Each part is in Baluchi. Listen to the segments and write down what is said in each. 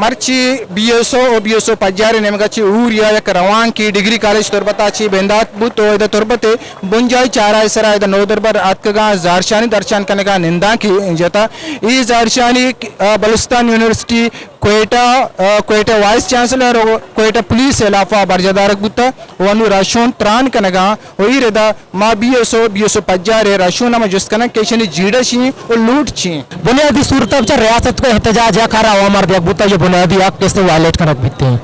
مرچی بی ایس او و بی ایس او پجار ءِ نیمگا چہ اوریا یک روانکے ڈگری کالج تربت ءَ چہ بندات بوت و ادا تربت ءِ بنجاہی چارہ ءِ سرا ادا نودربر اتکگاں، زہرشانی درشان کنگا نندانکے جتا۔ اے زہرشانی، آ، بلوچستان یونیورسٹی کوئٹہ، آ، کوئٹہ وائس چانسلر و کوئٹہ پولیس ءِ ہلافا برجاہ دارگ بوتا و انو رہشون تران کنگا و اے ردا ما B S O, B S O پجار ءِ رہشون ءَ ما جست کناں کہ ایشانی جیڑہ چی ایں و لوٹ چی ایں۔ بنیادی صورت ءَ بچار ریاست کو احتجاج یا کارا عوام ءَ دیگ بوتا، یہ بنیادی حق کس وائلیٹ کنگ بیتے ہیں۔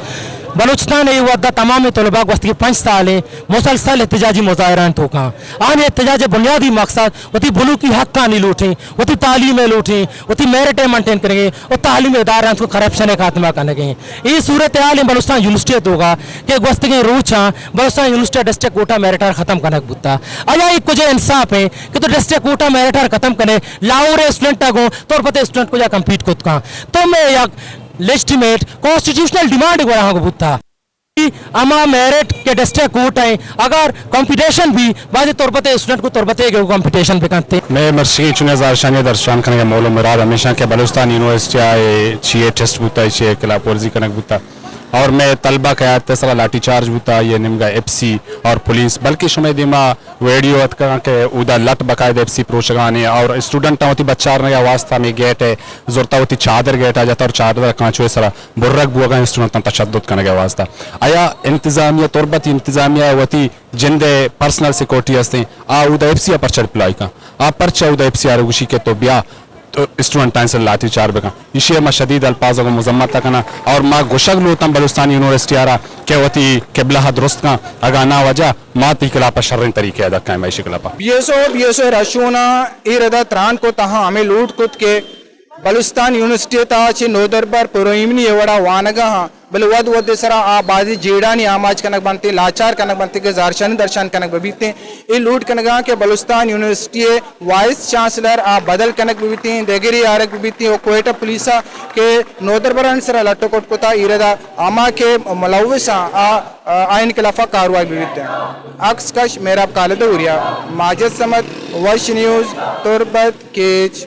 بلوچستان ءِ وھد ءَ تمام طلباء گوستگیں پنچ سال ءَ مسلسل احتجاجی مظاہرہ توکاں۔ آنی احتجاج ءِ بنیادی مقصد وتی بلوکی حقانی لوٹیں، وتی تعلیم ءِ لوٹیں، وتی میرٹ ءِ مینٹین کنگے و تعلیمی ادارہ انت کو کرپشن ءِ خاتمہ کنگے۔ اے صورتحال ایں بلوچستان یونیورسٹی ءِ توکا کہ گوستگیں روچاں بلوچستان یونیورسٹی ءَ ڈسٹرکٹ کوٹا میرٹ ءَ ختم کنگ بوتا۔ آیا اے کجا انصاف ایں کہ تو ڈسٹرکٹ کوٹا میرٹ ءَ ختم کنے، لاہور ءِ اسٹوڈنٹ ءَ گوں تربت ءِ اسٹوڈنٹ کجا کمپیٹ کت کاں؟ تو میں یک لیجیٹیمیٹ کانسٹیٹیوشنل ڈیمانڈ گورا ہاں بوتا۔ ہما میرٹ کہ ڈسٹرکٹ کوٹ ءَ اگر کمپٹیشن بی، باید تربت ءِ اسٹوڈنٹ کو تربت ءَ گوں کمپٹیشن بکنتے۔ میں مرچیگیں چونیں زہرشانی ءِ درشان کنگ ءِ مول و مراد ہمیشاں کہ بلوچستان یونیورسٹی ءَ چی اے ٹیسٹ بوتا، چی اے خلاف ورزی کنگ بوتا اور میں طلبہ قیادت ءِ سرا لاٹھی چارج بوتا، یہ نیمگا ایف سی اور پولیس، بلکہ شمئے دیما ویڈیو اتکاں کہ اودا لٹ باقاعدہ ایف سی پروشگانے اور اسٹوڈنٹاں وتی بچارنگ ءِ واسطہ میں گیٹ ءَ زرتا، وتی چادر گیٹ ءَ جتا اور چادر کانچو ءِ سرا برگ بوگا، اسٹوڈنٹاں تشدد کنگ ءِ واسطہ۔ آیا انتظامیہ، تربتی انتظامیہ وتی جند ءِ پرسنل سیکورٹی ہستیں، آ اودا ایف سی ءَ پرچہ ڈپلائی کن؟ آ پرچہ اودا ایف سی ءَ را گوشی کہ تو بیا، تو اسٹوڈنٹاں سر لاٹھی چارج بکن؟ ایشی ءَ ما شدید الفاظ ءَ گوں مذمت ءَ کناں اور ما گوشگ لوٹاں بلوچستان یونیورسٹی ءَ را کہ وتی قبلہ ءَ درست کن، اگاں نہ واجہ ما تئی خلاف ءَ شریں طریقے ءَ دکائیں، ما ایشی خلاف ءَ۔ Be S O, B S او رہشوناں اے ردا تران کت، آہاں ہمے لوٹ کت کہ بلوچستان یونیورسٹی ءِ تہا چہ نودربر پرو ایمنی ءِ وڑا وانگا ہاں، بلے وھد وھد ءِ سرا آ بازیں جیڑھانی آماچ کنگ بنت، لاچار کنگ بنت کہ زہرشانی درشان کنگ بہ بیت۔ اے لوٹ کنگا کہ بلوچستان یونیورسٹی ءِ وائس چانسلر آ بدل کنگ بہ بیت، دگرے آرگ بہ بیت و کوئٹہ پولیس ءَ کہ نودربرانی سرا لٹ و کٹ کتا، اے ردا ہما کہ ملوث آں، آ، آ، آئین خلافا کاروائی بہ بیت۔ عکس کش مہراب خالد اوریا، ماجد صمد، وش نیوز، تربت، کیچ۔